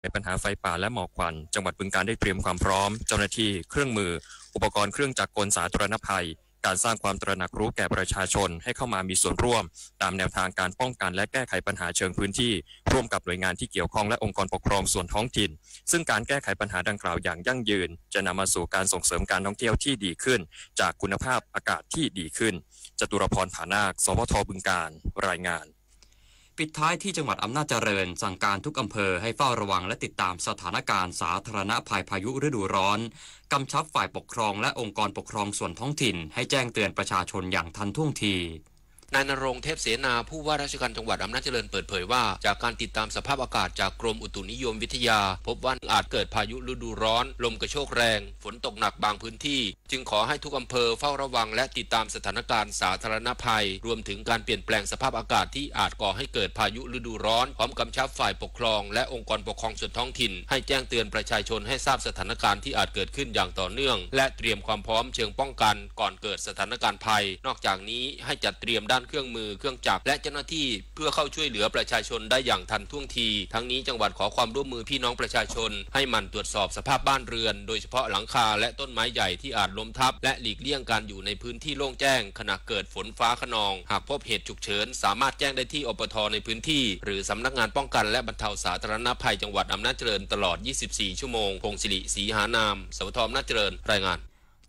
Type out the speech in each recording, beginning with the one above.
ไขปัญหาไฟป่าและหมอกควัน จังหวัดบึงกาฬได้เตรียมความพร้อม เจ้าหน้าที่ เครื่องมือ อุปกรณ์เครื่องจักรกลสาธารณภัย การสร้างความตระหนักรู้แก่ประชาชนให้เข้ามามีส่วนร่วม ตามแนวทางการป้องกันและแก้ไขปัญหาเชิงพื้นที่ ร่วมกับหน่วยงานที่เกี่ยวข้องและองค์กรปกครองส่วนท้องถิ่น ซึ่งการแก้ไขปัญหาดังกล่าวอย่างยั่งยืน จะนำมาสู่การส่งเสริมการท่องเที่ยวที่ดีขึ้น จากคุณภาพอากาศที่ดีขึ้น จตุรพร ผานาค สวท บึงกาฬ รายงาน ปิดท้ายที่จังหวัดอำนาจเจริญ สั่งการทุกอำเภอให้เฝ้าระวังและติดตามสถานการณ์สาธารณภัยพายุฤดูร้อน กำชับฝ่ายปกครองและองค์กรปกครองส่วนท้องถิ่นให้แจ้งเตือนประชาชนอย่างทันท่วงที นายณรงค์ เทพเสนา ผู้ว่าราชการจังหวัดอำนาจเจริญเปิดเผยว่า จากการติดตามสภาพอากาศจากกรมอุตุนิยมวิทยา พบว่าอาจเกิดพายุฤดูร้อน ลมกระโชกแรง ฝนตกหนักบางพื้นที่ จึงขอให้ทุกอำเภอเฝ้าระวังและติดตามสถานการณ์สาธารณภัย รวมถึงการเปลี่ยนแปลงสภาพอากาศที่อาจก่อให้เกิดพายุฤดูร้อน พร้อมกำชับฝ่ายปกครองและองค์กรปกครองส่วนท้องถิ่น ให้แจ้งเตือนประชาชนให้ทราบสถานการณ์ที่อาจเกิดขึ้นอย่างต่อเนื่อง และเตรียมความพร้อมเชิงป้องกันก่อนเกิดสถานการณ์ภัย นอกจากนี้ให้จัดเตรียมด้านเครื่องมือเครื่องจักรและเจ้าหน้าที่ เพื่อเข้าช่วยเหลือประชาชนได้อย่างทันท่วงที ทั้งนี้จังหวัดขอความร่วมมือพี่น้องประชาชน ให้หมั่นตรวจสอบสภาพบ้านเรือน โดยเฉพาะหลังคาและต้นไม้ใหญ่ที่อาจล้มทับ และหลีกเลี่ยงการอยู่ในพื้นที่โล่งแจ้ง ขณะเกิดฝนฟ้าคะนอง หากพบเหตุฉุกเฉิน สามารถแจ้งได้ที่ อปท ในพื้นที่ หรือสำนักงานป้องกันและบรรเทาสาธารณภัยจังหวัดอำนาจเจริญ ตลอด ยี่สิบสี่ ชั่วโมง พงศิริ ศรีหานาม สวท อำนาจเจริญ รายงาน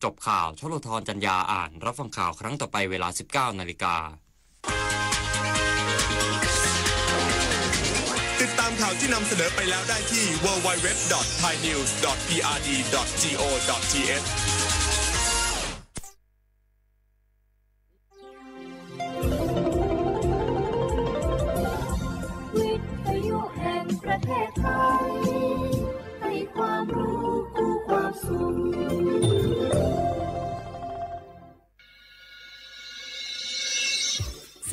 จบข่าว ชลธร จันยา อ่าน รับฟังข่าวครั้งต่อไปเวลา สิบเก้า นาฬิกา ติดตามข่าวที่นำเสนอไปแล้วได้ที่ ดับเบิลยู ดับเบิลยู ดับเบิลยู ดอท ไทยนิวส์ ดอท พีอาร์ดี ดอท จี โอ ดอท ที เอช วิทยุแห่งประเทศไทย ให้ความรู้คู่ความสุข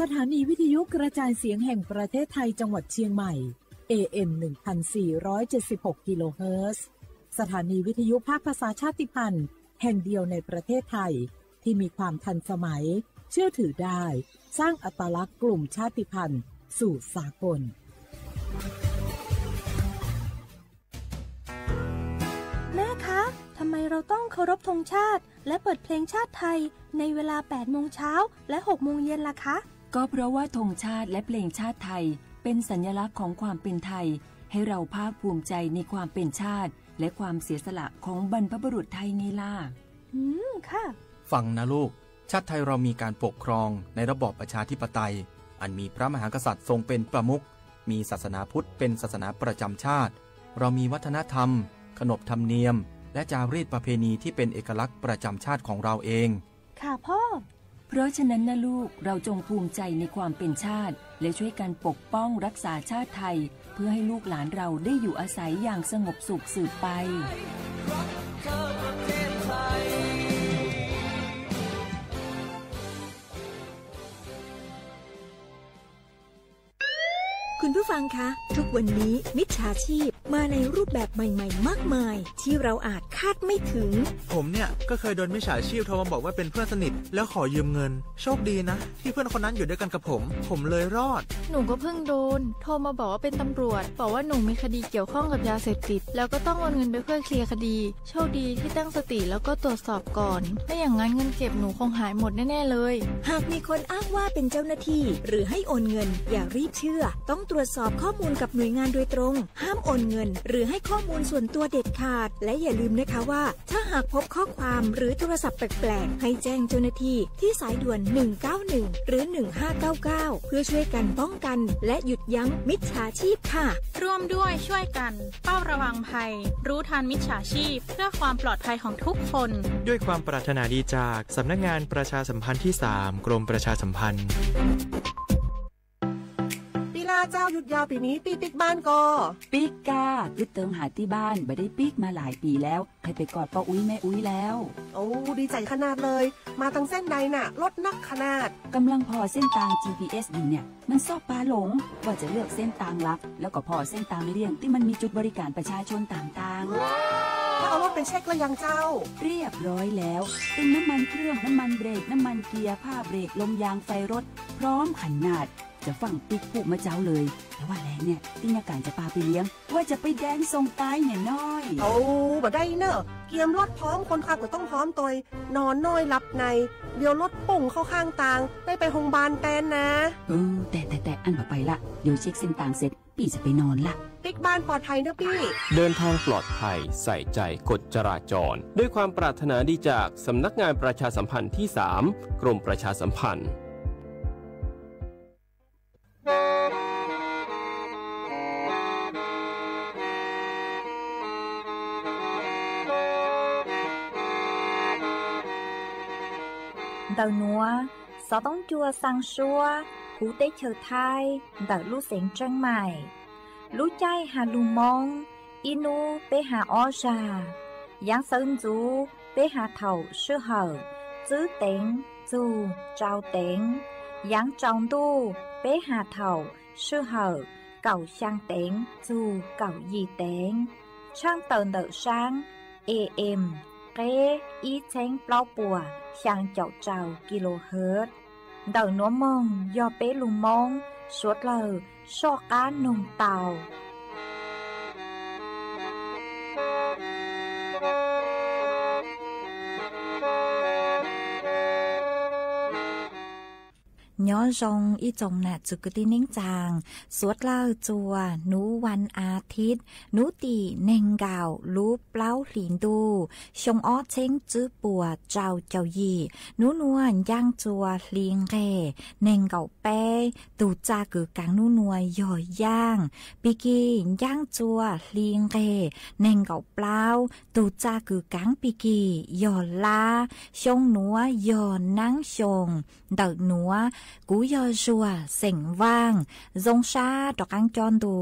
สถานีวิทยุกระจายเสียงแห่งประเทศไทยจังหวัดเชียงใหม่ เอ เอ็ม หนึ่งพันสี่ร้อยเจ็ดสิบหก กิโลเฮิรตซ์ สถานีวิทยุภาคภาษาชาติพันธุ์แห่งเดียวในประเทศไทย ที่มีความทันสมัย เชื่อถือได้ สร้างอัตลักษณ์กลุ่มชาติพันธุ์สู่สากล แม่คะ ทำไมเราต้องเคารพธงชาติ และเปิดเพลงชาติไทย ในเวลา แปดโมงเช้า และ หกโมงเย็นล่ะคะ ก็เพราะว่าธงชาติและเพลงชาติไทย เป็นสัญลักษณ์ของความเป็นไทย ให้เราภาคภูมิใจในความเป็นชาติ และความเสียสละของบรรพบุรุษไทยไงล่ะ อืม ค่ะ ฟังนะลูก ชาติไทยเรามีการปกครองในระบอบประชาธิปไตย อันมีพระมหากษัตริย์ทรงเป็นประมุข มีศาสนาพุทธเป็นศาสนาประจำชาติ เรามีวัฒนธรรม ขนบธรรมเนียม และจารีตประเพณีที่เป็นเอกลักษณ์ประจำชาติของเราเอง ค่ะพ่อ เพราะฉะนั้นนะลูก เราจงภูมิใจในความเป็นชาติ และช่วยกันปกป้องรักษาชาติไทย เพื่อให้ลูกหลานเราได้อยู่อาศัยอย่างสงบสุขสืบไป คุณผู้ฟังคะ ทุกวันนี้มิจฉาชีพมาในรูปแบบใหม่ๆ มากมาย ที่เราอาจคาดไม่ถึง ผมเนี่ยก็เคยโดนมิจฉาชีพโทรมาบอกว่าเป็นเพื่อนสนิท แล้วขอยืมเงิน โชคดีนะ ที่เพื่อนคนนั้นอยู่ด้วยกันกับผม ผมเลยรอด หนูก็เพิ่งโดน โทรมาบอกว่าเป็นตำรวจ บอกว่าหนูมีคดีเกี่ยวข้องกับยาเสพติด แล้วก็ต้องโอนเงินไปเพื่อเคลียร์คดี โชคดีที่ตั้งสติแล้วก็ตรวจสอบก่อน ไม่อย่างนั้นเงินเก็บหนูคงหายหมดแน่ๆเลย หากมีคนอ้างว่าเป็นเจ้าหน้าที่ หรือให้โอนเงิน อย่ารีบเชื่อ ต้องตรวจสอบข้อมูลกับหน่วยงานโดยตรง ห้ามโอนเงิน หรือให้ข้อมูลส่วนตัวเด็ดขาด และอย่าลืมนะคะว่า ถ้าหากพบข้อความหรือโทรศัพท์แปลกๆ ให้แจ้งเจ้าหน้าที่ที่สายด่วน หนึ่งเก้าหนึ่ง หรือ หนึ่งห้าเก้าเก้า เพื่อช่วยกันป้องกัน และหยุดยั้งมิจฉาชีพค่ะ ร่วมด้วยช่วยกัน เฝ้าระวังภัย รู้ทันมิจฉาชีพ เพื่อความปลอดภัยของทุกคน ด้วยความปรารถนาดีจากสำนักงานประชาสัมพันธ์ที่สาม กรมประชาสัมพันธ์ ปีลาเจ้า หยุดยาวปีนี้ ปี้ปิ๊กบ้านก่อ ปิ๊กก้า กึ๊ดเติมหาตี้บ้าน บ่ได้ปิ๊กมาหลายปีแล้ว ใครไปกอดป้าอุ๊ยแม่อุ๊ยแล้ว โอ้ ดีใจขนาดเลย มาตังเส้นใดน่ะ รถนักขนาด กำลังผ่อเส้นตาง จีพีเอส อยู่เนี่ย มันชอบปาหลง ว่าจะเลือกเส้นตางลัก แล้วก็ผ่อเส้นตางเลี่ยงที่มันมีจุดบริการประชาชนต่างๆ แล้วเอารถไปเช็คแล้วยังเจ้า เรียบร้อยแล้ว เติมน้ำมันเครื่อง น้ำมันเบรก น้ำมันเกียร์ ผ้าเบรก ลมยาง ไฟรถ พร้อมขนาด จะฟั่งปิ๊กผู้มาเจ้าเลย แต่ว่าแลเนี่ย ที่นักการจะปาไปเลี้ยง ว่าจะไปแดนส่งตายเนี่ยน้อย Ua dai na, เกียมรถพร้อม คนขับก็ต้องพร้อมตัว นอนน้อยหลับใน เดี๋ยวรถปุ่งเข้าข้างทาง ได้ไปโรงพยาบาลแทนนะ เออ แต่ แต่ แต่ อันบ่ไปละ เดี๋ยวเช็คเส้นทางเสร็จ พี่จะไปนอนละ ปิ๊กบ้านปลอดภัยนะปี้ เดินทางปลอดภัย ใส่ใจกฎจราจร ด้วยความปรารถนาดีจากสำนักงานประชาสัมพันธ์ที่สาม กรมประชาสัมพันธ์ Ntawm nuav, xov toob cua xaa suab huv teb chaws Thaib ntawm lub xeev Tseeb Maim. Lub caij has lug Moob, ib nub peb has ob zag. Yaav xawv ntxuv peb has thaum sij hawm tswb teev txug tsau teev. Yaav tsaus ntuj peb has thaum sij hawm kaum xyaa teev txug kaum yim teev. Tshaaj tawm ntawm saab A M, qeb ib txheeb plaub puas xyaa caum rau kilohertz. Ntawm nuav moog yog peb lug Moob, suav dlawg soj qaab noog tau. Nyob zoo ib tsoom nam txwv kwv tij neej tsaa, suav dlawg txuas nuav vas as thiv, nuav tim neeg nkaum lub plaub hlis ntuj, xyoo ob txheeb tswb puas rau caum yim. Nuav nuav ncaaj txuas hli nqeg neeg nkaum peb, tug txaj kws kaav nuav nuav yog yaaj. Pig kig ncaaj txuas hli nqeg neeg nkaum plaub, tug txaj kws kaav pig kig yog lab. Xyoo nuav yog naab xyoo. Ntawm nuav, kuv yog Zuag xeem Vaaj, zoo sab rov qaab coj ntu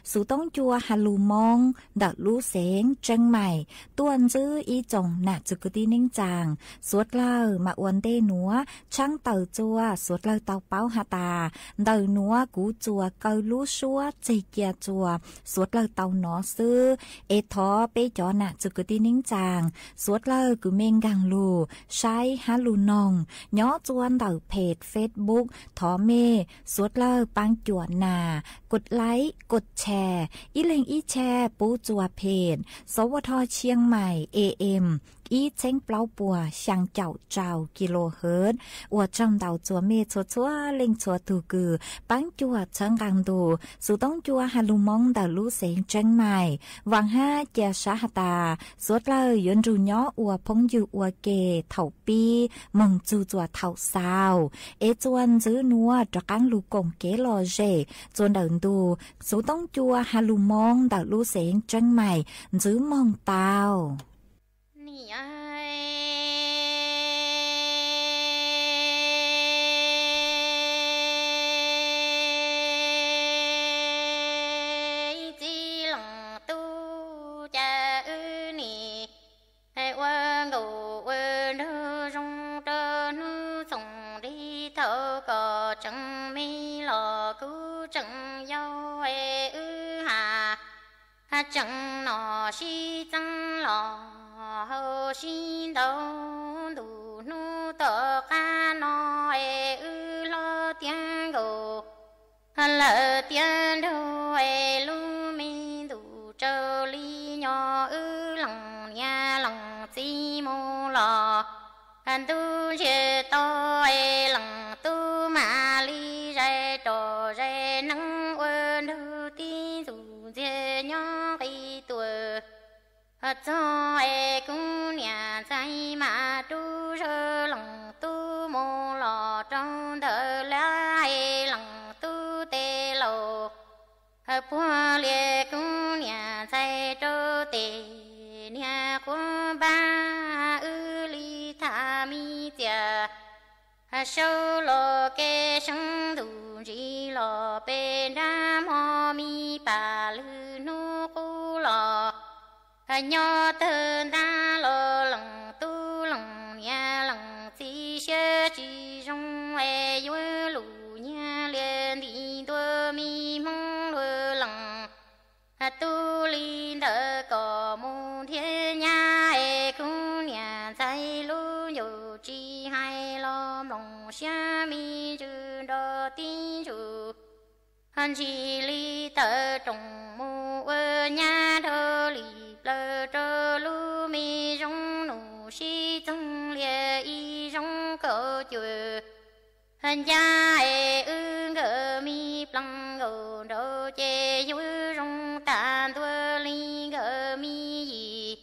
xov toob cua has lug Moob ntawm lub xeev Tseeb Maim tuaj ntsib ib tsoom nam txwv kwv tij neej tsaa, suav dlawg mas ua ntej nuav tshaaj tawm txuas suav dlawg tau paub has tas, ntawm nuav kuv txuas kaw lub suab txeg cia txuas suav dlawg tau nov xwb. Es thov peb cov nam txwv kwv tij neej tsaa, suav dlawg kws mej nkaag lug saib hab lug noog nyob txuas ntawm phem Facebook, thov mej suav dlawg paab cuam nas, kos laib kos tshare, ib leeg ib tshare pub txuas phem, sov ua dho Tshiaj Maim A M ib txheeb plaub puas xyaa caum rau kilohertz. Ua tsaug ntau txuas mej txhua txhua leej txhua tug kws paab cuam txhawb nqaa ntu xov toob cua has lug Moob ntawm lub xeev Tseeb Maim. Vaam hab cia sab has tas, suav dlawg yuav nrug nyob ua phooj ywg ua ke thaum pib moog txug txuas thaum xaus. Es txuas ntxiv nuav rov qaab lug koom kev lom zem txuas ntawm ntu xov toob cua has lug Moob ntawm lub xeev Tseeb Maim ntxiv moog tau. Txij Leej Tub cas wb nim ua nkaus ua nraug zoo rau hnub txoos nrig thaum kom tseem me los kuv tseem yau es wb has tseem nom sib txeeb los haus sib ntaus ntu hnub tom qab no es wb hlob tiav nkaus lawm tiav nraug es lub me ntu rau li nyob wb leej niam leej txiv mus los ntub ntsiag to es Leej Tub mam li zais rov zais neeb ua nraug tib ntxug ntxiag nyob nqis tuaj txog es kuv niam ntxhais mam rub zawg Leej Tub mus los rau ntawm lab es Leej Tub tes laus puag lias kuv niam ntxhais rau tes niag quav npab wb li tham mi txias saud los kev seeb ntuj ntsis los pem nrab hmo mi pam lwg hnub qub los nyob tawg ntag los Leej Tub leej niam leej txiv siab tsis zoo es yuav lus nyiag lias nti ntua mi Hmoob luag Leej Tub li ntawd kom mus nrhiav nyab es kuv niam ntxhais lub ncaus tsis hais los mloog siab me ntsws nrog tib ntsws Ntsis li tawm roos mus ua nyab dhau li plaws rau lub me zoo nus sib txeeg lias ib zoo kaum cuam ncaj es wb nkawm me plees nkaus nraud ces yuav zoo tas ntua li nkawm me yim.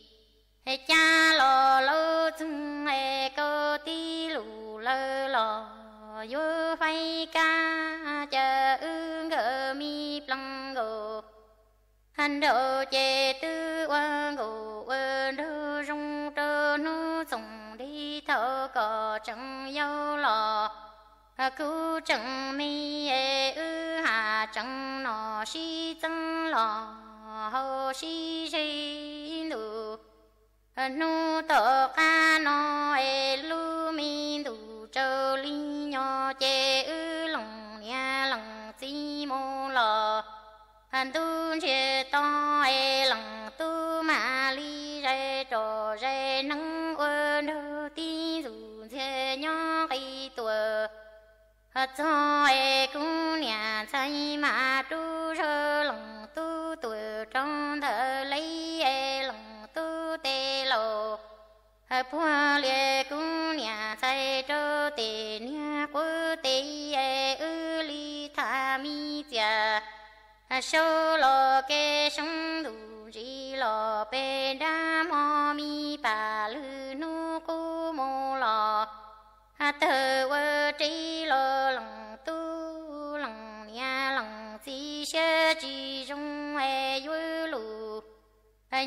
Cas los laus txeeg es kaum tib lus lawm los yuav faib kab cas wb nkawm me plees nkaus nraud ces twb ua nkaus ua nraug zoo rau hnub txoos dib thaum kom tseem yau los kuv tseem me es wb has tseem no sib txeeb los hau sib ze ntu. Hnub tom qab no es lub me ntu tsaus li nyo ces wb lees niam lees txiv mus los ntub ntsiag to es lees tub mam li zais rov zais neeb ua nraug tib ntxuj ntxiag nyob qis tuam txog es kuv niam ntxhais mam rub zog lees tub tuam rau ntawm leb es lees tub tes laus puag lias kuv niam ntxhais rau tes niag quav tes es wb li tham me txias saub los kev seeb ntus ntsis los pem nrab hmo me pam lwg hnub qub mus los tawg ua ris los lees tub lees niam lees txiv siab tsis zoo es yuav lus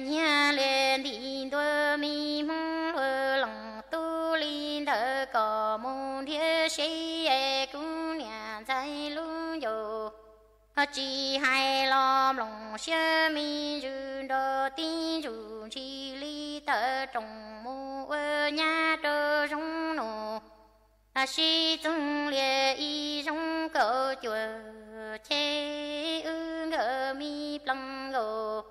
nyiag lias ntim ntua me hmoob luag lees tub li ntawd kom mus nrhiav seb es kuv niam ntxhais lub ncauj tsis hais los mloog siab me ntsis nrog tib ntsis ntsis li tawm roos mus ua nyab rau zoo nus sib txeeg lias ib zoo kaum cuam ces wb nkawm me plees nkaus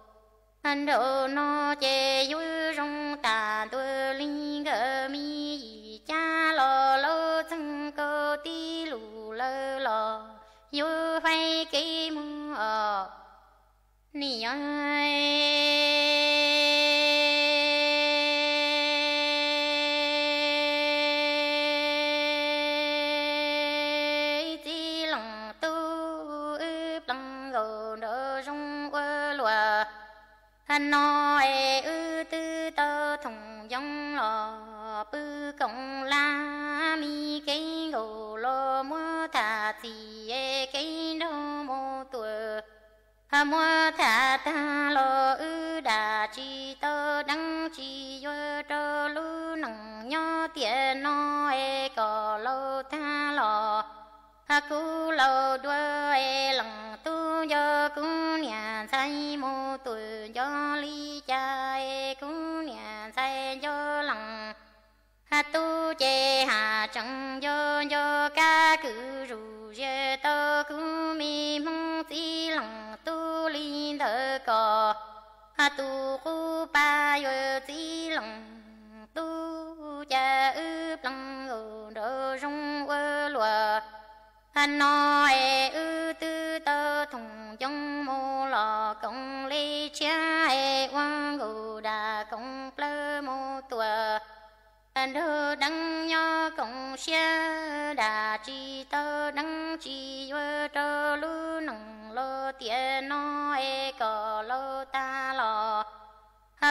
nraum no ces yuav zoo tas ntua li nkawm me yim. Cas los laus txeeg kaum tib lus lawm los yuav faib kev mus os. Nim yog txiv leej tub wb plees nkaus nraum zoov ua luam no es wb twb tau thoom yoov los pw koom laj me kev nkaus los muab tham txim es kev nraug mus tuam muab tham tag los wb dam tsis tau deev tsis yuav rau lub neej nyob tiam no es kom laus tag los kuv laus dua es leej tub nco kuv niam ntxhais mus tuam nco li cas es kuv niam ntxhais nco leej tub ces has tseem nco nco kab kwv zus zias tau kuv me hmoob txiv leej tub li ntawd kom tus qub pa yuav txiv leej tub cas wb plees nkaus nraum zoov ua luam no es wb twb tau thoom yoov mus los koom li tshiab es ua nkaus dam koom plawg mus tuam nraug deev nyob koom siab dam tsis tau deev tsis yuav rau lub neej los tiam no es kom laus tag los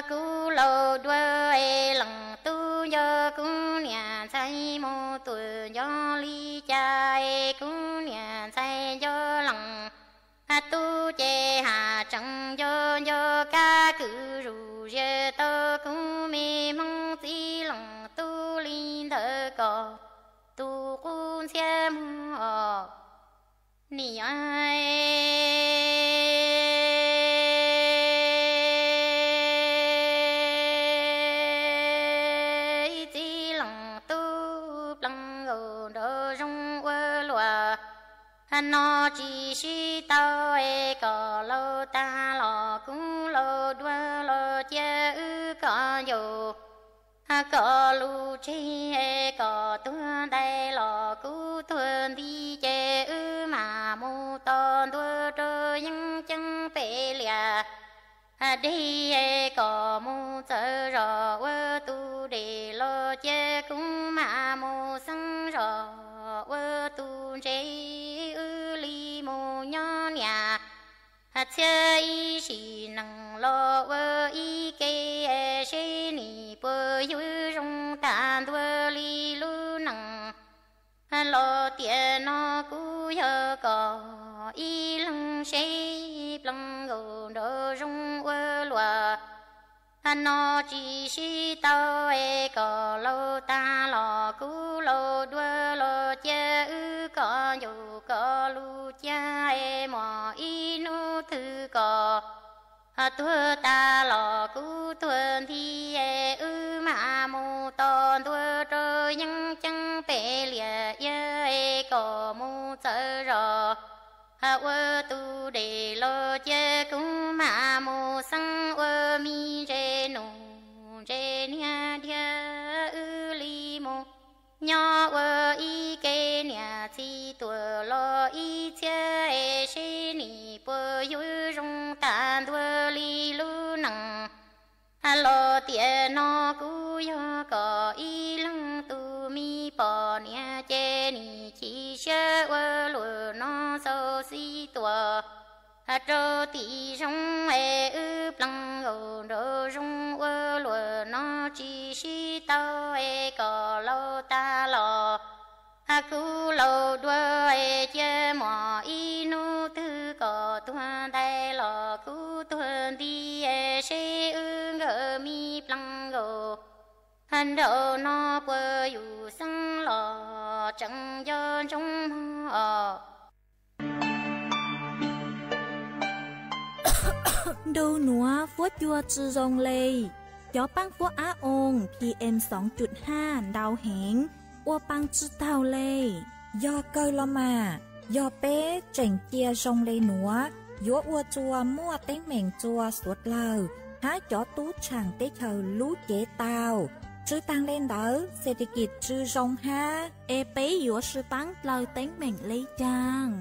kuv laus dua es leej tub nco kuv niam ntxhais mus tuam nco li cas es kuv niam ntxhais nco leej tub ces has tseem nco nco kab kwv zus zias tau kuv me hmoob txiv leej tub li ntawd kom tus qub ntxhiab muag os. Nim yog txiv leej tub plees nkaus nraum zoov ua luam no tsis sib tau es kom laus tag los kuv laus dua los cia wb kom ncaus kom lus tseg es kom tuag ntais los kuv tuag nti ces wb mam mus tos ntua dej kom mus txawv zos ua tus dej los cia kuv mam mus xeeb zos ua tus ntse. Wb li mus nyob niam txhiab ib sim neej los ua ib ke, seb nim puas yug zoo tag ntua li lub neej. Los tiam no kuv yog kom ib leeg seb plees nkaus nraum zoov ua luaj no tsis sib tau es kom laus tag los kuv laus dua los cia wb kom ncaus kom lus cia es muaj ib hnub twg kom tuag tag los kuv tuag nti es wb mam mus tos ntua rau yeeb ceeb pem liaj ia es kom mus txawv zos ua tus dej los cia kuv mam mus xeeb ua me ntses nus ntses niag dhia. Wb li mus nyob ua ib ke, niam txiv tuaj los ib txhiab es seb nim puas yug zoo tag ntua li lub neej. Los tiam no kuv yog kom ib leeg tus me poj niam ces nim chim siab ua luaj no xauv xib tuaj rau tim zoo es wb plees nkaus nraum zoov ua luaj no tsis sib tau es kom laus tag los kuv laus dua es cia muaj ib hnub twg kom tuag ntais los kuv tuag nti es seb wb nkawd me plees nkaus nraum no puas yus xeeb los tseem nco ntsoov mog. Ntu nuav fuab cua tsi zoo le, cov paab fuab ab oo PM xoo cuj haj ntau heev, ua paa tsi taug le. Yog kawg los mas, yog peb tseem cia zoo le nuav, yuav ua txuas muaj teeb meem txuas suav dlawg hab cov tub tshaam teb chaws lub cev tau. Tsi taag le ntawd, xes tes kis tsi zoo hab. Es peb yuav sib paab dlawg teeb meem le caag?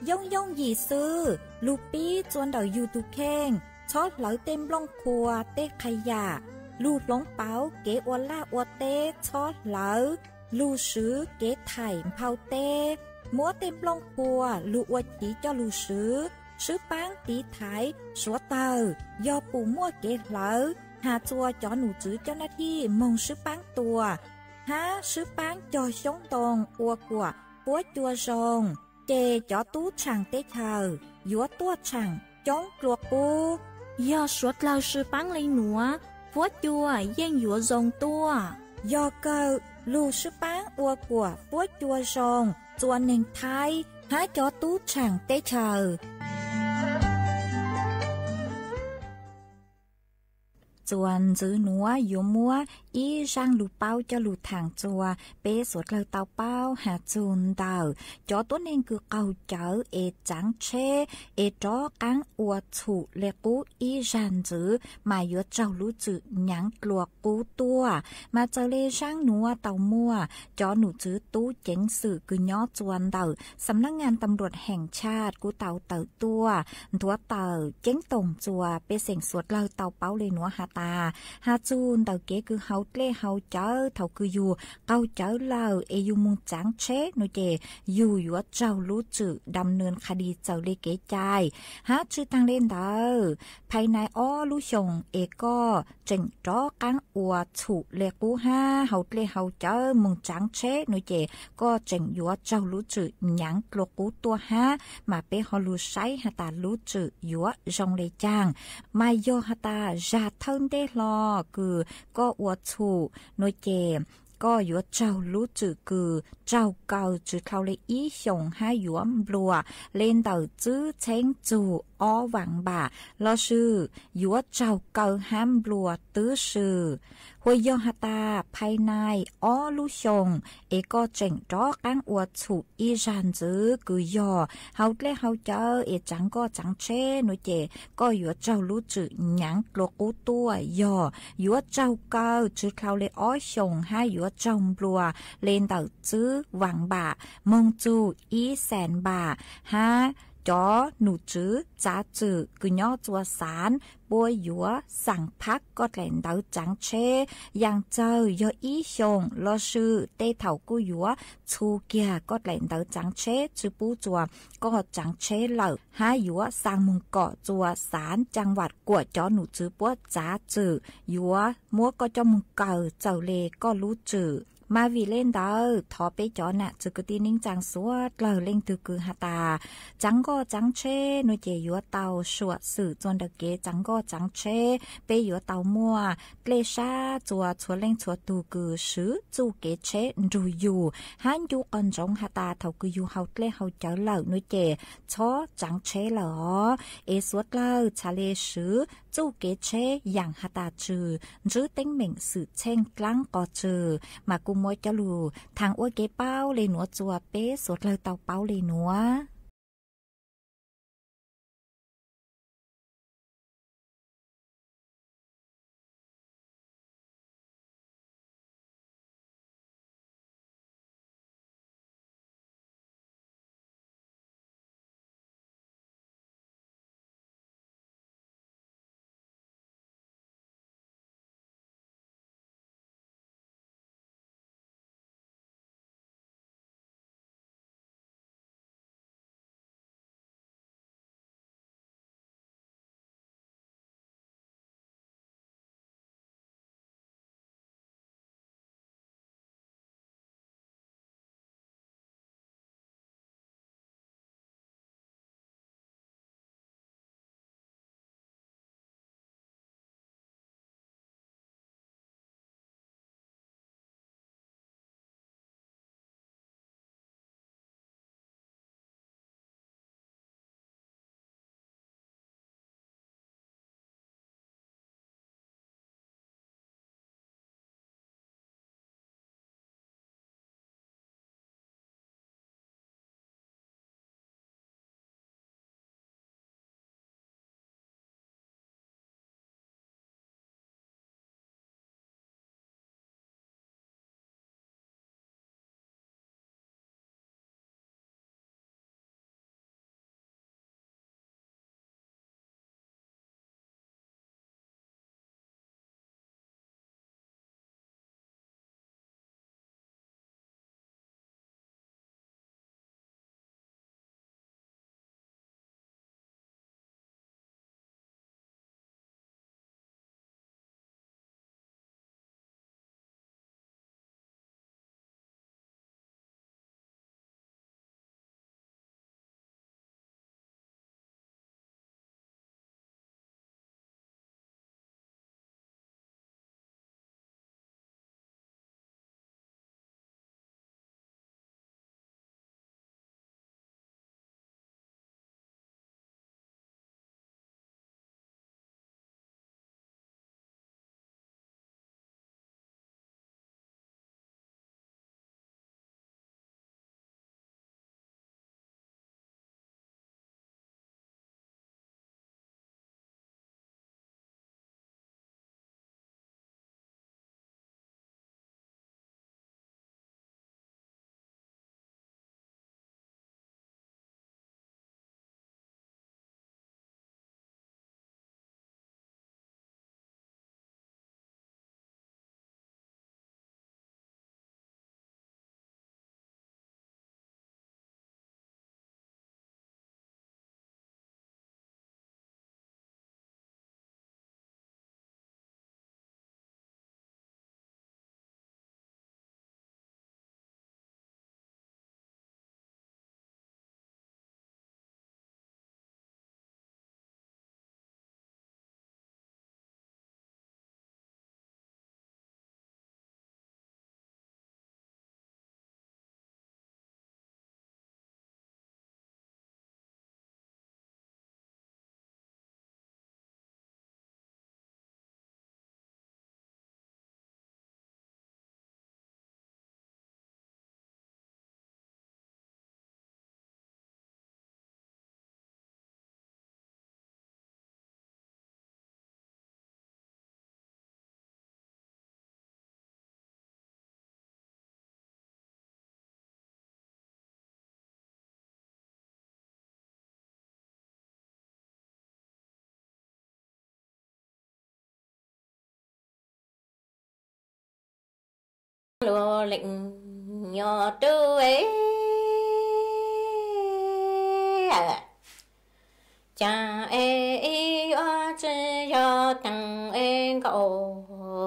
Yooj yooj yim xwb, lug pib txuas ntawm yug tug kheej, txhob hlawv tej nplooj qhuav tej qha yam, lug hloov pauv kev ua laj ua teb txhob hlawv, lug swv kev thaim nphau teb, muab tej nplooj qhuav lug ua chiv coj lug swv, sib paab tiv thaiv suav dlawg, yog pum muaj kev hlawv, has txuas cov num tswv coj nab thij moog sib paab tua, hab sib paab cog xyoob ntoo ua kuam fuab cua zoo, ces cov tub tshaam teb chaws yuav tuaj tshaam coob dlua qub. Yog suav dlawg sib paab le nuav, fuab cua yeej yuav zoo tuaj. Yog kawg, lug sib paab ua kuam fuab cua zoo txuas neeg Thaib hab cov tub tshaam teb chaws. Txuas ntxiv nuav yuav muab ib zaaj lug paub coj lug thaam txuas peb suav dlawg tau paub has txug ntawm cov tuab neeg kws qaug cawv es tsaav tsheb es rov qaab ua txhum le qub ib zag ntxwv mas yuav raug lub txwm nyaav dlua qub tuaj. Mas txawm le zaaj nuav tau muaj cov num tswv tub ceev xwm kws nyob txuas ntawm Xam nab ngas tam luam heem tshaj kuj tau tawm tuaj nthuav tawm ceeb toom txuas pej xeem suav dlawg tau paub le nuav has tas, has txug ntawm kev kws hauv dlej hauv cawv thaum kws yug qaug cawv lawm es yug moog tsaav tsheb nuav ces yug yuav raug lub txwm dam nws qha dis txawm le kev cai. Hab tsi taag le ntawd, phais nais ob lub xyoos es koj tseem rov qaab ua txhum le qub hab hauv dlej hauv cawv moog tsaav tsheb nuav ces koj tseem yuav raug lub txwm nyaav dlua qub tuaj hab. Mas peb ho lug saib has tas lub txwm yuav zoo le caag. Mas yog has tas zag thawj ntej hlo kws koj ua txhum nuav ces koj yuav raug lub txwm kws raug kaw tsi dlhau le ib xyoos hab yuav nplua le ntawm txwb txheeb txug ob vaam npam lossis yuav raug kaw hab nplua twb si. Hos yog has tas phais nais ob lub xyoos es koj tseem rov qaab ua txhum ib zag ntxwv kws yog hauv dlej hauv cawv es tsaav koj tsaav tsheb nuav ces koj yuav raug lub txwm nyaav dlua qub tuaj yog yuav raug kaw tsi dlhau le ob xyoos hab yuav raug nplua le ntawm txwb vaam npam moog txug ib xees npam hab cov num tswv txav txwm kws nyob txua xaav puab yuav xaam phab koj dlaim ntawv tsaav tsheb. Yaam txawg yog ib xyoos lossis tej thaum kuj yuav txhu kiag koj dlaim ntawv tsaav tsheb tsi pub txua koj tsaav tsheb lawm hab yuav xaa moog kom txua xaav caa vam kuam cov num tswv puab txav txwm yuav muab koj coj moog kaw txawm le koj lub tswm. Mas vim le ntawd thov peb cov nam txwv kwv tij neej tsaa suav dlawg leej twg kws has tas tsaav nkoj tsaav tsheb nuav ces yuav tau suam xwm txua nraws kev tsaav nkoj tsaav tsheb. Peb yuav tau muaj dlej sab txua txhua leej txhua tug kws swv txuj kev tsheb nrug yug hab ncu qhov ntsoov has tas thaum kws yug haus dlej haus cawv lawm nuav ces txhob tsaav tsheb lawm os. Es suav dlawg txhad le swv txuj kev tsheb yaam has tas tsw ntswb teeb meem xwm txheej dlaab qos tsw. Mas kuj muab cov lug thaam ua kev paub le nuav txua peb suav dlawg tau paub le nuav. lug leej nyob twg es, caag es ib yuav tsi yog teeg es nkaum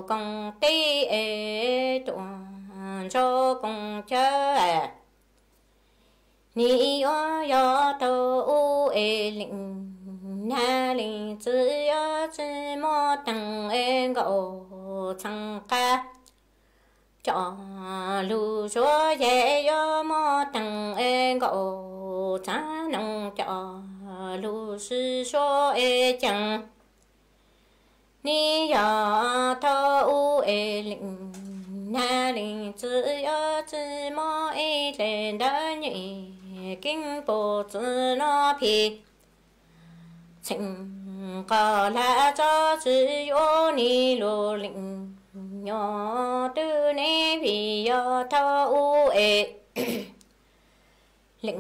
koog tij es tuam ntsaum koog cawv. Nim yuav yog thaum ub es leej nab leej txiv yuav tsi muaj teeg es nkaum txheej qab, cov lug suav yaig yuav muaj teeg es nkaum txheej noog, cov lug sib suav es ceev. Nim yog thaum ub es leej nab leej txiv yuav tsi muaj ib dlaim ntawv nyem keeb puv txwv nuav phim txheem qos lag tso tsi yuav nim lug leej nyob twg ne vim yog thaum ub es leej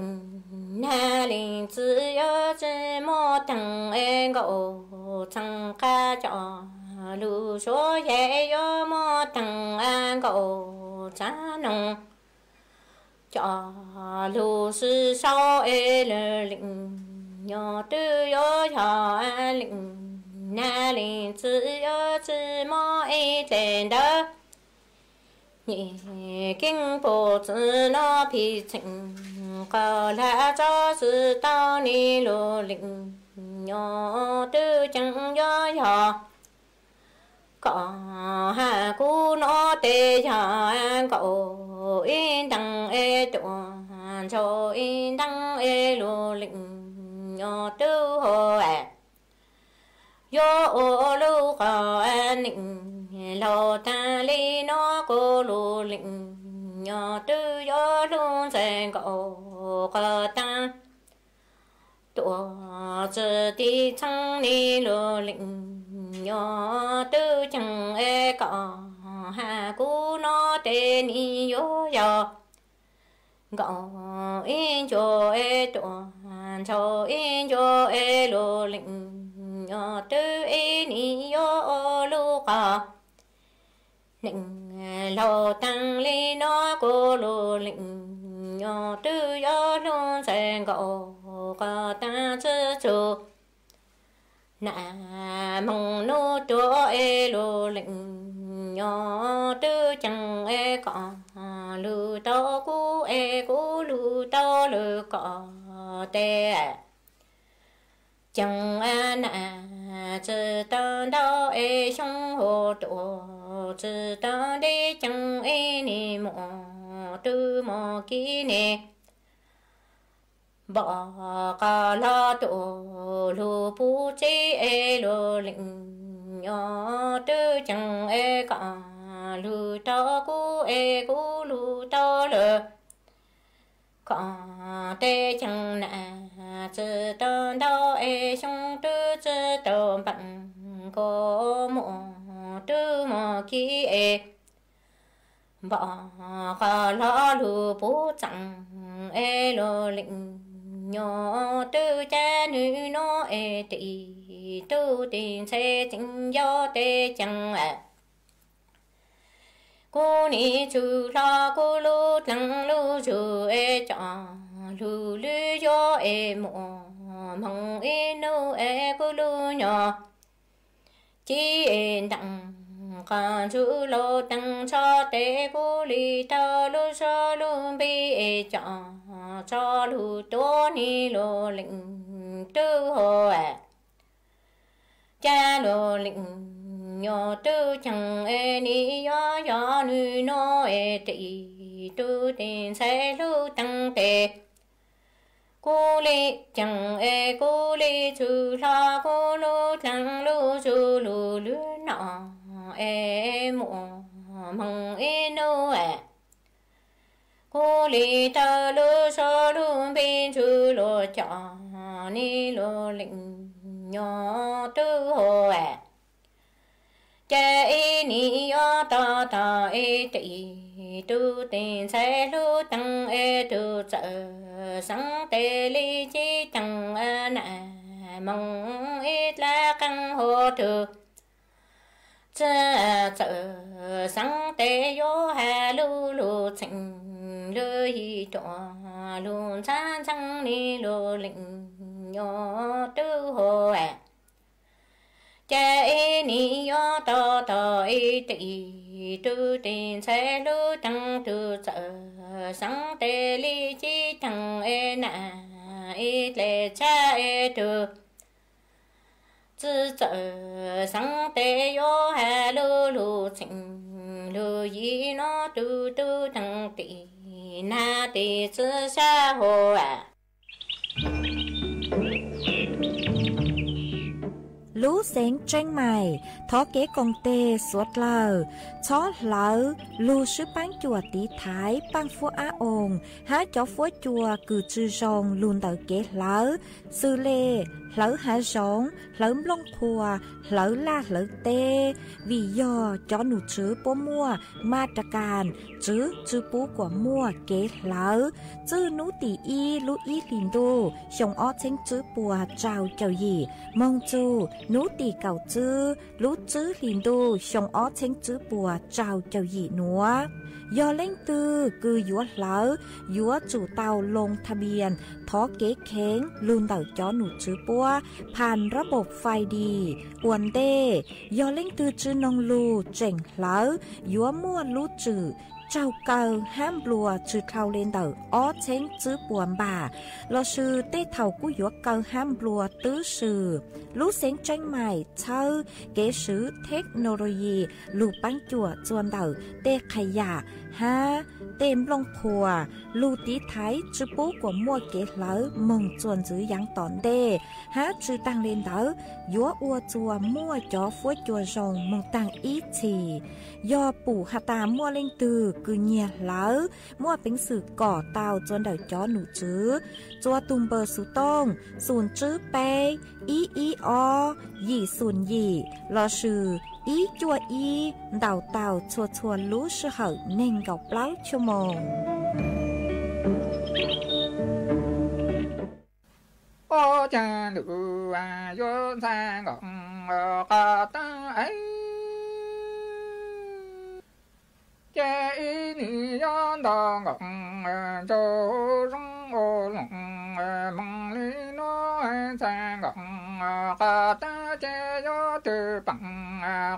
nab leej txiv yuav tsi muaj teeg es nkaum txheej qab, cov lug suav yaig yuav muaj teeg es nkaum txheej noog, cov lug sib suav es leej nyob twg yuav yog leej nab leej txiv yuav tsi muaj ib dlaim ntawv nyem keeb puv txwv nuav phim txheem qos lag tso tsi tau nim lug leej nyob twg ceev yuav yog kom hab kuv nuav tes yog nkaum ib ntees es tuam ntsaum ib ntees es lug leej nyob twg hov yuav ua lub qos neej laug taag li nuav kuv lug leej nyob twg yuav lug ntxhais nkaum qos taag tuam tsi tiv txheeb nim lug leej nyob twg ceev es kom hab kuv nuav tes nim yuav yog nkaum ib ncua es tuam ntsaum ib ncua es lug leej nyob twg ib nim yuav ua lub qos neej laug taag li nuav kuv lug leej nyob twg yuav lug ntxhais nkaum qos taag tsi txug nam moog nub tuag es lug leej nyob twg ceev es kom lug tau kuv es kuv lug tau lawv kom tes ceev nam tsi tau ntau es xyoo hov tuam tsi tau ntev ceev es nim muaj tug muaj kiv ne npom qos hlo tuam lug puv txib es lug leej nyob twg ceev es kom lug tau kuv es kuv lug tau lawv kom tes ceev nam tsi tau ntau es xyoo twg tsi tau npeem kuv muaj tug muaj kiv es npom qos hlo lug puv txeem es lug leej nyob twg ca nwg nuav es tim tug tes ntxhais tseem yog tes ceev kuv nim txug hlo kuv lub dlaag lub zug es cov lug lwm yuav es muaj moog ib nub es kuv lug nyob ci es nteem qos ntsug laug teev tsho tes kuv li tau lub suab lub npib es cov tsho lug tuav nim lug leej twg hov ca lug leej nyob twg ceev es nim yuav yog nwg nuav es tim tug tes ntxhais lub teev tes kuv li ceev es kuv li txug hlo kuv lub dlaag lub zug lug lwm nuav es muaj moog ib nub kuv li tau lub suab lub npib ntsug lug cov nim lug leej nyob twg hov ca ib nim yuav tog tog es tim tug tes ntxhais lub teev es tug txawm xeev tes li ci ceev nam moog ib dlaab qeej hov tug txawm xeev tes yuav has lub tuaj lug ntxhab ntxheeb ni lug leej nyuas tub hau. Ces ib nim yuav tau tog ib tug tub teg ntxhais lub teeb tug txawm xeeb tes li cib teeg es nam ib dle txhab es tug txwv txawm xeeb tes yuav has lub lug txheem lug yim no tug tub teeg tim nag tim txwv sab hauv. Lub xeev Tseeb Mais thov kev koom tes suav dlawg txhob hlawv lug swb paab cuam tiv thaiv paaj fuab ab oos hab cov fuab cua kws tsi zoo lug ntawm kev hlawv, xws le hlawv hav zoov, hlawv nplooj qhuav, hlawv laj hlawv teb, vim yog cov num tswv puab muaj ma ra kas tswv tsi pub kuas muaj kev hlawv. Txwj nub tim ib lub ib hlis ntuj xyoo ob txheeb tswb puas rau caum yim moog txug nub tim kaum tswb lub tswb hlis ntuj xyoo ob txheeb tswb puas rau caum yim nuav. Yog leej twg kws yuav hlawv, yuav tsum tau loo tha npias thov kev kheev lug ntawm cov num tswv puab phas rab npaum fais dis ua ntej. Yog leej twg tsi noog lug tseem hlawv, yuav muaj lub tswm raug kaw hab nplua tsi dhau le ntawm ob txheeb tswb puas npam, lossis tej thaum kuj yuav kaw hab nplua twb swm. Lub xeev Tseeb Mais txhawb kev swv theknologi lug paab cuam txuas ntawm tej qha yam hab tej nplooj qhuav lug tiv thaiv tsi pub kuas muaj kev hlawv moog txuas ntxiv yaav tom ntej, hab tsi taag le ntawd yuav ua txuas muaj cov fuab cua zoo moog taag ib txhis. Yog pum has tas muaj leej twg kws nyiag hlawv, muaj peev xwm kom tau txuas ntawm cov num tswv txuas tug npawb xuv tooj xum tswb peb ib ib ob yim xum yim lossis ib cuaj ib ntaus tau txhua txhua lub sij hawm neeg nkaum plaub cuaj moos. Ob cag ntuj yuav ntxhais nkaum qhov teeb es, ces ib nim yuav nto nkaum ntsug zoo ua loos moog li nuav ntxhais nkaum qhov teeb ces yuav twb peem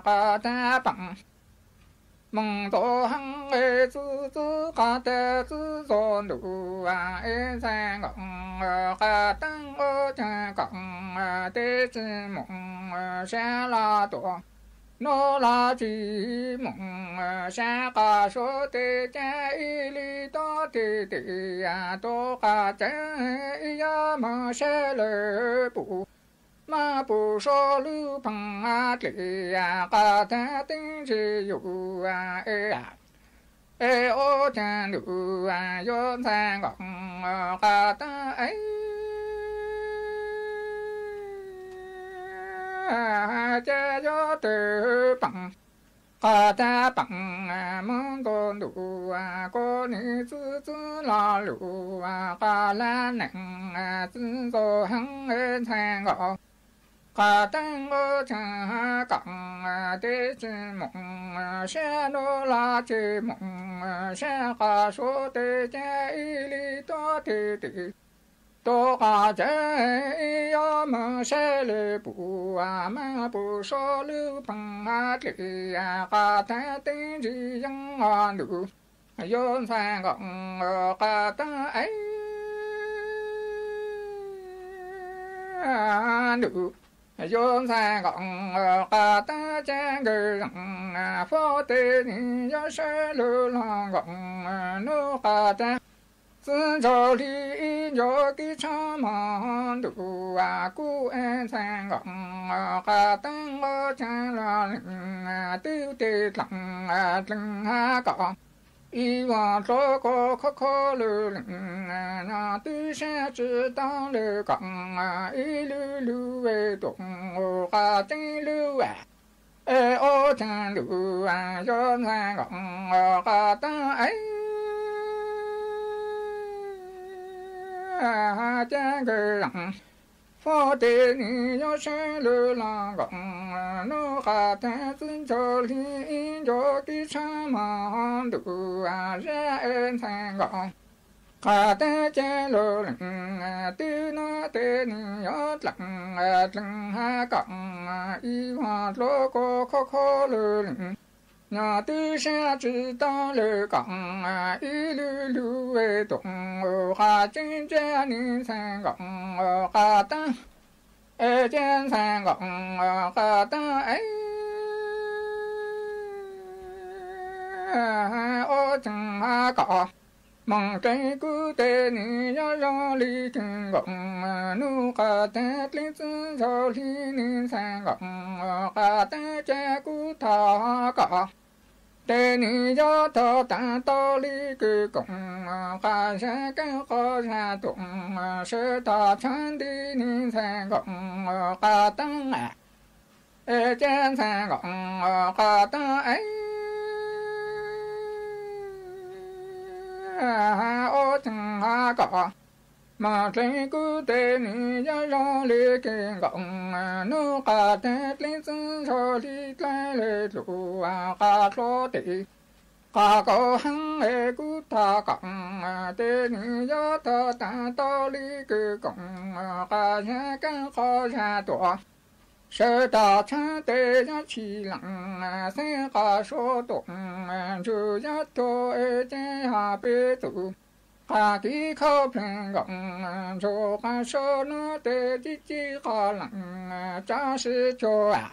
qhov teeb peem moog txog heev es txwv txwv qhov teeb txwv txog ntuj es ntxhais nkaum qhov teeb ua cag nkaum teb tsi moog sab laj tuaj, nuav laj tsi moog sab qab suav teb ces ib li tuab teg teb tuaj qab ces ib yam moog sab laj pum, mas pum suav lub pheej dlim qab tag teeb tsi yug es, es ob cag ntuj yuav ntxhais nkaum qhov teeb es, ces yuav twb peem qhov teeb peem moog txog ntuj kuv nim txwv txwv lo lug qhov laj neeg txwv txog heev ntxhais nkaum qhov teeb ua cag nkaum teb tsi moog sab nuav laj tsi moog sab qab suav teb ces ib li tuab teg teb tuaj qab ces ib yam moog sab laj pum, mas pum suav lub pheej dlim qab tag teeb tsi yug ntuj yuav ntxhais nkaum qhov teeb es, ntuj yuav ntxhais nkaum qhov teeb ces nkawd zoo fuab teb nim yuav sab laj los nkaum nuav qab tag txwv ntxog hli ib nco kib tshab moog ntuj kuv es ntxhais nkaum qhov teeb ua cag lo leej twb teb dleeg dleeg hab kom ib vuag dlua koj khov kho lub leej no twb sab tsi tau lawm kom ib lub lub ve tuam qab teeb lub es ob cag ntuj yuav ntxhais nkaum qhov teeb es, ces nkawd zoo fuab teb nim yuav sab laj los nkaum nuav qab tag txwv ntxog hli ib nco kib tshab moog ntuj es ntxhais nkaum Qhov tag ces lug lees, twb nuav tes nwg yuav dlees, dlees hab kom ib vuag dluab kua khuv khuv lug lees. Nyob twb sab tsi tau lug kom ib lug lug tuam, qhov tseeb ntsia nwg ntxhais nkaum qhov tag, es ces ntxhais nkaum qhov tag es ua tseem hab kom moog dleb kuv tes nwg yuav zoo li kws nkaum, nub qhov tag dleb txwv zoo li nwg ntxhais nkaum qhov tag ces kuv thov kom tes nwg yuav thov taag tau li kws nkaum, qhov zag kaab qhov zag tuam, sawv tog tshaav nti nwg ntxhais nkaum qhov tag, es ces ntxhais nkaum qhov tag es ua tseem hab kom moog dleb kuv tes nwg yuav zoo li kws nkaum, nub qhov tag dleb txwv zoo li dleb le dlug qhov dlua tes. Qhov kaum heev es kuv thov kom tes nwg yuav thov taag tau li kws nkaum, qhov zag kaab qhov zag tuam, sawv tog tshaav tes yuav tsi lees, xeeb qhov suav tuam, ntsug yuav tuag es ces hab peb txug qhov kis khauj plawg nkaum, ntsug qhov suav nuav tes tsi tsi qhov lees, tso sib tshua.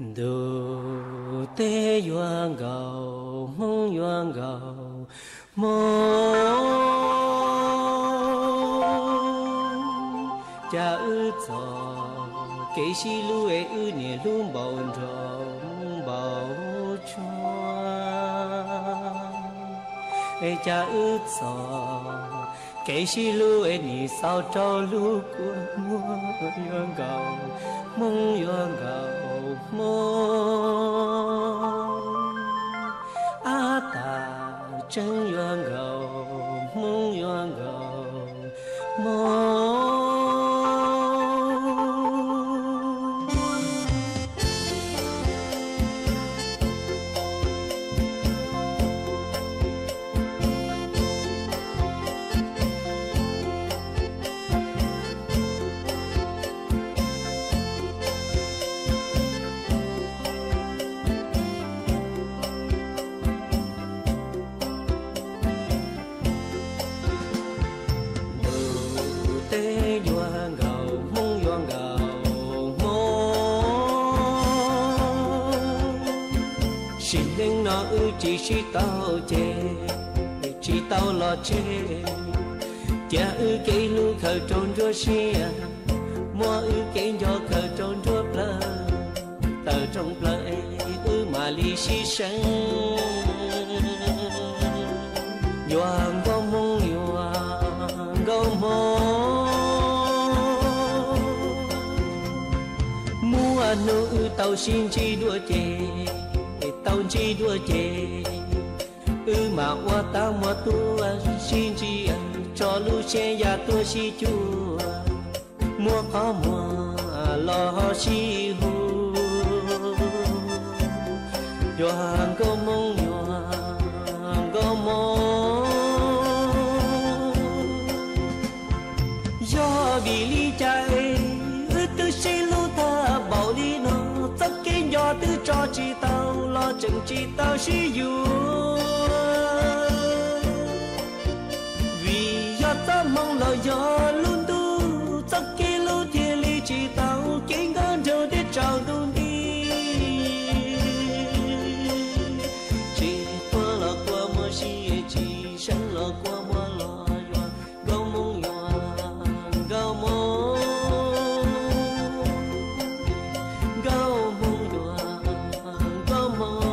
Ntuj teb yuav nkaus, Hmoob yuav nkaus, Hmoob. Cas wb txog kev sib hlub es wb niaj hlub npaum nroog npaum tsuag. Es cas wb txog kev sib hlub es nim xaus rau lub kua muag. Yuav nkaus, Hmoob yuav nkaus, Hmoob. Ab tas tseeb yuav nkaus, Hmoob yuav nkaus, Hmoob. Ntuj teb yuav nkaus, Hmoob yuav nkaus, Hmoob. Sim neej no wb tsis sib tau ces, tsis tau los tseg. Cia wb kev hlub khaws rau nruab siab, muab wb kev nco khaws rau nruab plawv. Tawm rooj plaws es wb mam li sib seev. Yuav nkauj Hmoob, yuav nkauj Hmoob. Muaj hnub wb tau sib ntsib dua ces, tau ntsib dua ces, wb mam ua tab muab tuaj sib ntsia, tso lub siab ya tuaj sib cuag, muab qhov muag los ho sib hu. Yuav nkauj Hmoob, yuav nkauj Hmoob. Yog vim li cas es wb twb sib hlub tag npaum li no, txoj kev nco twb tso tsis tau los tseem tsis tau sib yuav. Vim yog txoj hmoo los yog lub ntuj, txoj kev hlub thiaj li tsis tau, kev nkauj nraug thiaj tsaus ntuj nti. Tsis tuag los kua muag sib, tsis seev los kua muag los yuav, nkauj Hmoob yuav nkauj Hmoob, nkauj Hmoob yuav nkauj Hmoob.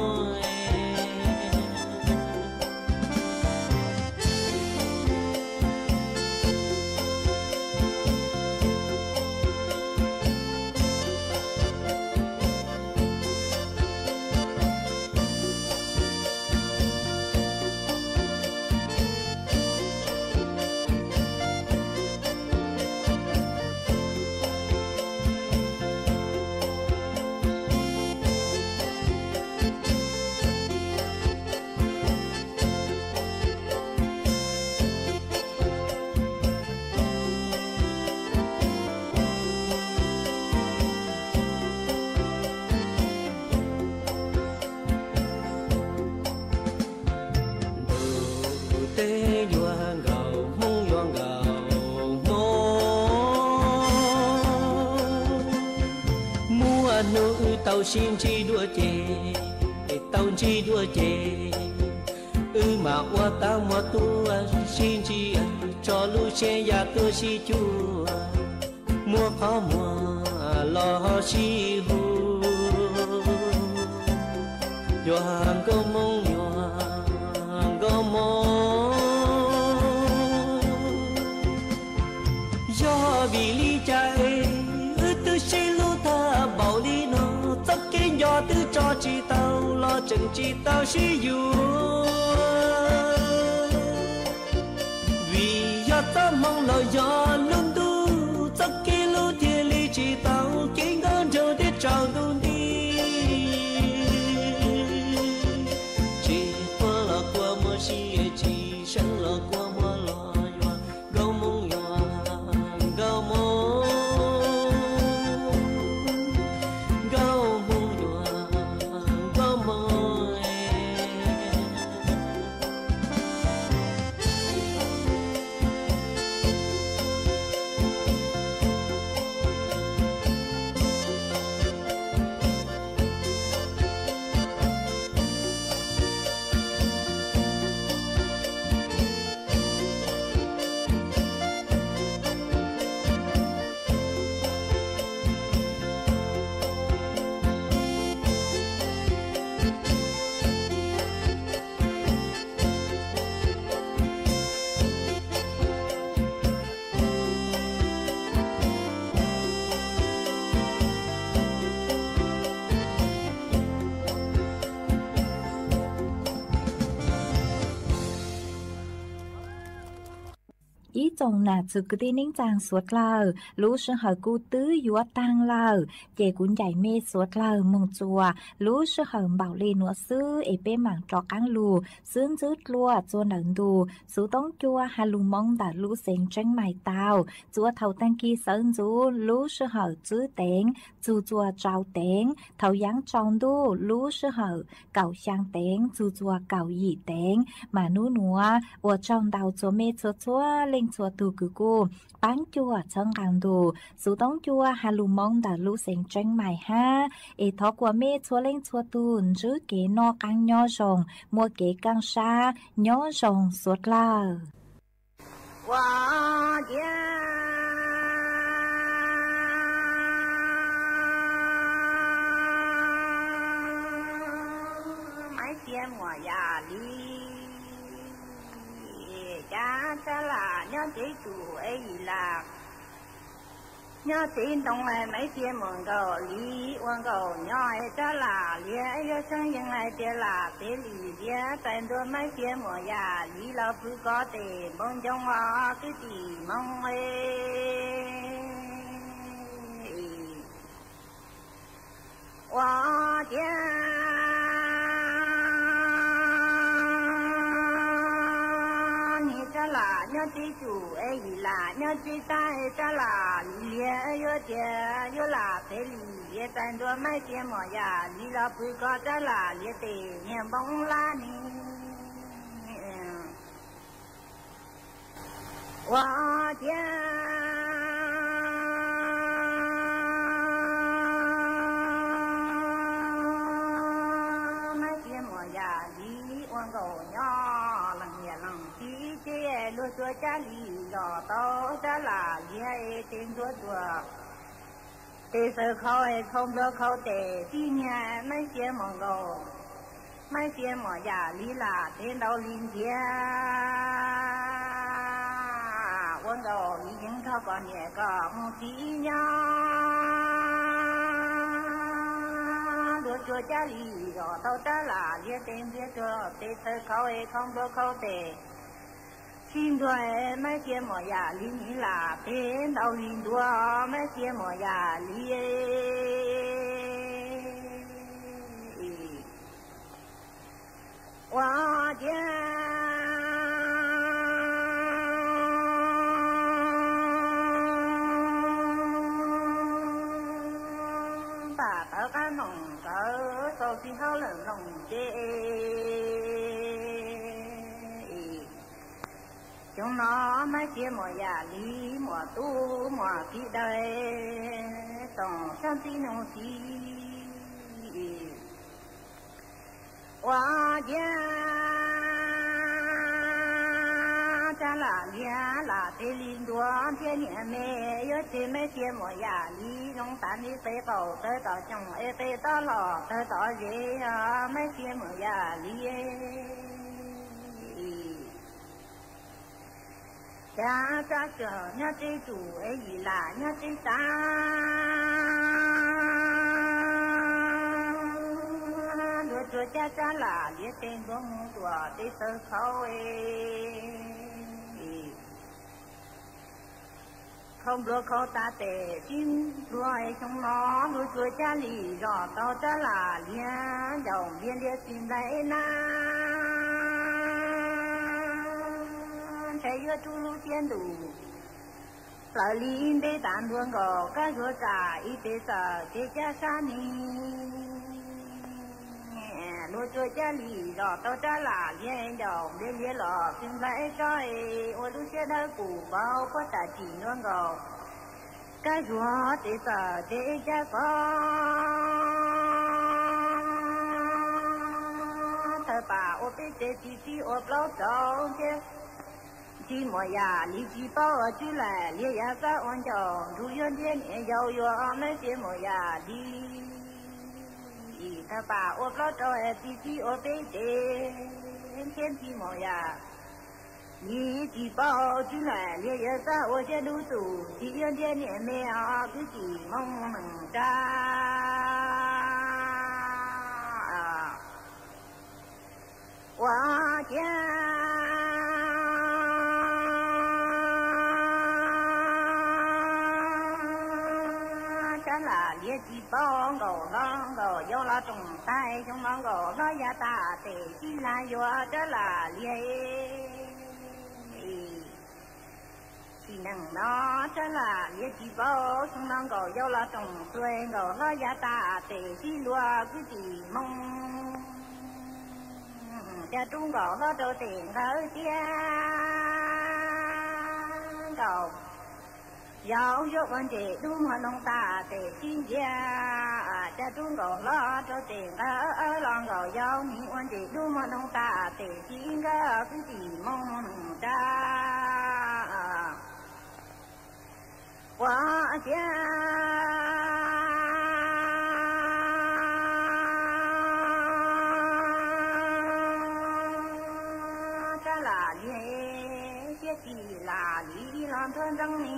Ntuj teb yuav nkaus, Hmoob yuav nkaus, Hmoob. Muaj hnub wb tau sib ntsib dua ces, tau ntsib dua ces, wb mam ua tab muab tuaj sib ntsia, tso lub siab ya tuaj sib cuag, muab qhov muag los ho sib hu. Yuav nkauj Hmoob, yuav nkauj Hmoob. Yog vim li cas es wb twb sib hlub tag npaum li no, txoj kev nco twb tso tsis tau los tseem tsis tau sib yuav. Vim yog txoj hmoo los yog lub ntuj, txoj kev hlub thiaj li tsis tau, kev nkauj nraug thiaj tsaus ntuj nti. Tsis tuag los kua muag sib, tsis seev los kua muag los yuav, nkauj Hmoob yuav nkauj Hmoob, nkauj Hmoob yuav nkauj Hmoob. Txoos nam txwv kwv tij neej tsaa suav dlawg, lub sij hawm kuj twb yuav taag lawm, ces kuv ncaim mej suav dlawg moog txuas lub sij hawm npaum le nuav xwb es peb maam rov qaab lug xub ntswb dlua txua ntawm ntu xuv toob cua has lug moo ntawm lub xeev Tseeb Mais tau. Txua thaum taag kis sawv ntxuv lub sij hawm txwb teev txug txuas tsau teev, thaum yaav tsaus ntuj lub sij hawm kaum xyaa teev txug txuas kaum yim teev. Mas nub nuav ua tsaug ntau txua mej txhua txhua leej txhua tug kws kuj paab cuam txhawb nqaa ntu xuv toob cua has lug moo ntawm lub xeev Tseeb Mais hab. Es thov kuas mej txhua leej txhua tug ntsib kev noj qaab nyob zoo, muaj kev kaaj sab nyob zoo suav dlawg. Ua ciav Maiv Xia Muam Yam Li, cas sab lam nyob tsev tsum es yim lam nyob tsev ntoo. Maiv Xia Muam Nkaum Li ua nkaus nyob es sab lam liab yuav seeb yees hais tias lam tev lim liab txais ntua Maiv Xia Muam Yam Li los pw ko tes npoo ncoo os kwv tij Hmoob. Ua ciav niag sab lam nyob tsev tsum es yim lam nyob tsev tag es sab lam liab yuav tias yuav lam tev lim liab txais ntua Maiv Xia Muam Yam Li los pw ko sab lam liab tes niag npoo lab ni. Ua ciav Maiv Xia Muam Yam Li ua nkaus nyob lees niam lees txiv ces luag tsuas cab li zos tau sab lam liab es tes ntua tuag. Tes xaws khau es khau nplua khau tes tib niag Maiv Xia Muam Nkaum, Maiv Xia Muam Yam Li lam tev ntau li ntxiag. Ua nkaus li yeej nrog kom niam kom mus txiv nyob, luag tsuas cab li zos tau sab lam liab tes ntua tuag, tes xaws khau es khau nplua khau tes tib ntua. Maiv Xia Muam Yam Li nim lam tev ntau li ntua, Maiv Xia Muam Yam Li ua ciav pam tawv qab noom kawv tau txij hauj lwm loos ces xyoo no Maiv Xia Muam Yam Li muam tub muam kiv dawb toom sab ntxib noog txiv. Ua ciav sab lam liab lam tev li ntua thiab niam me, yuav tseg Maiv Xia Muam Yam Li zoo tas li qe qaum tawv tom xyoos es qe tob los tawg tom zes, Maiv Xia Muam Yam Li. Cas sab kawg nyob tsev tsum es yim lam nyob tsev tav, luag tsuas cab sab lam liab tes ntua mus tuam tes txawg khau es khau nplua khau tas tes tib nplua es xyoo no luag tsuas cab li zos tau sab lam liab ncaus npias liab tsis nplaig nab, ntshai yuav rub lub siab ntuj plaws li ib npeb tas ntua nkaus kab zuag tsam ib tes txawm ces cab sab ni. Luag tsuas cab li zos tau sab lam liab ncaus npias liab los tsis nplaig tsob es ua lub siab dawb pum vau puab tsam tsim ntua nkaus kab zuag tes txawm ces cab pov thawj pam ua peb tsev txiv txib ua plaub rau thiab. Txiv Muam Yam Li tsis paub ua tswb lam liab yav xab ua ncaus nrug yuav ntiab niam yau yuav Maiv Xia Muam Yam Li. Thawj pam ua plaub rau txiv txib ua peb tsev thiab Txiv Muam Yam Li tsis paub ua tswb lam liab yav xab ua siab dub tus tsis yuav ntiab niam me os kwv tij Hmoob neej tsa. Ua ciav Paub Nkauj Hlob Nkauj Yau los roos tag, xyoo no Nkauj Hlob ya tas tes sib hlab yuav Rab Lam Liag. Tsis neeg no Rab Lam Liag tsis paub, xyoo no Nkauj Yau los roos txuas, Nkauj Hlob ya tas tes sib luag kwv tij Hmoob. Cas rub Nkauj Hlob rau tes nqawd thiab Nkauj Yau yuav ua ntses dub muag noo tas tes sib ntiag. Cas rub Nkauj Hlob rau tes nqawd los Nkauj Yau nim ua ntses dub muag noo tas tes sib nqawd kwv tij Hmoob Rab Ua ciav Rab Lam Liag thiab tsis lam li los ntuag ntxeev li.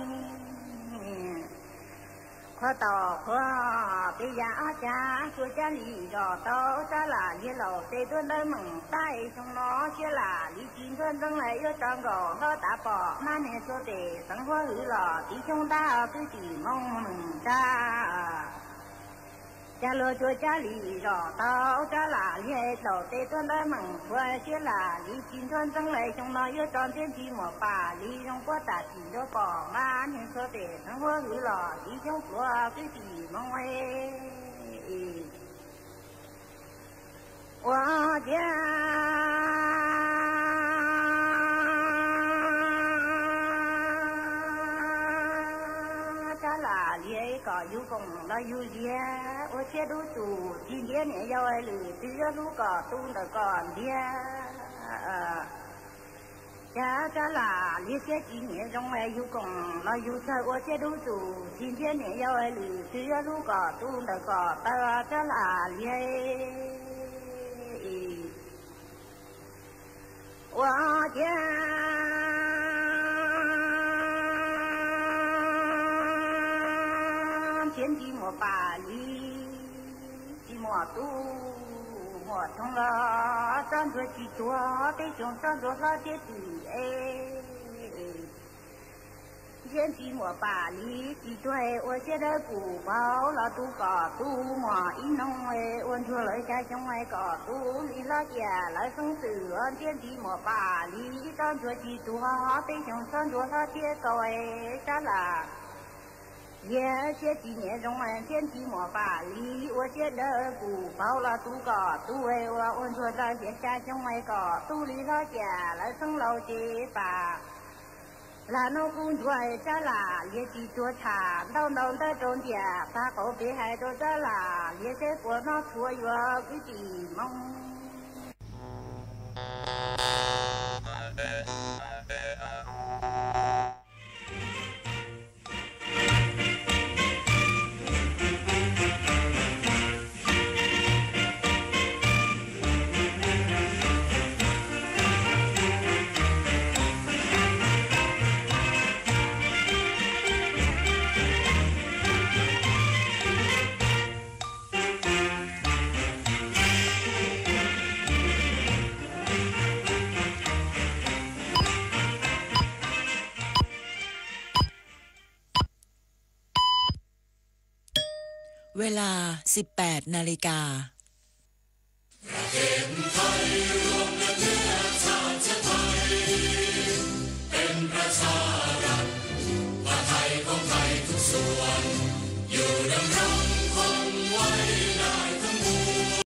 Qhuav tau qhuav peb yam ob cag tsuas cab li zos tau Rab Lam Liag laus tes tuaj ntawd meem tab xyoo no thiab lam li tsis ntuag ntxeev li yuav tso Nkauj Hlob tav pom mab niag txhua tes xeev huab hwv los tiv xyoob ntab kwv tij Hmoob Rab Cas luag tsuas cab li zos tau Rab Lam Liag laus tes tuaj ntawd meem qhuav thiab lam li tsis ntuag ntxeev li xyoo no yuav tso Ntxhiab Ntxhis Muas Pam Lis zoo puab tam sim ntuag pom mab niag txhua tes xeev huab hwv los tiv xyoob pluav kwv tij Hmoob ua ciav Rab Lam Liag kom yug koom los yug liag ua siab dub txuj tsis ntiab niam yau lwm twg yuav hlub kom tu ntawm kom ntiag. Cas Rab Lam Liag siab tsis nyiam zoo yug koom los yug txawg ua siab dub txuj tsis ntiab niam yau lwm twg yuav hlub kom tu ntawm kom taw Rab Lam Liag ua ciav Ntxhiab Ntxhis Muas Pam Lis tsis muaj tub muaj thooj los tsob ntsuag tsis tuag peb xyoos tsob ntsuag hlob thiab twm es Ntxhiab Ntxhis Muas Pam Lis tsis tuag ua siab dawb kuv paub los tu kom tu muaj ib noo ua ntsuag lawv xya xyoo kom tu li hlob cia lawv xeeb xwm Ntxhiab Ntxhis Muas Pam Lis tsob ntsuag tsis tuag peb xyoos tsob ntsuag hlob thiab kaus Rab Lam Liag siab tsis nyiam zoo Ntxhiab Ntxhis Muas Pam Lis ua siab dawb kuv paub los tu kom tu ua ua ntsuag lawv xya xya xyoo kom tu li hlob cia lawv xeeb laus ces pam Lam no kuv ntsuag Rab Lam Liag tsis tuag tsham ntau ntau ntawd rau ntiam pab qaum pem hais rau Rab Lam Liag seb puas noj tshua yuav kwv tij Hmoob.เวลา สิบแปด นาฬิกา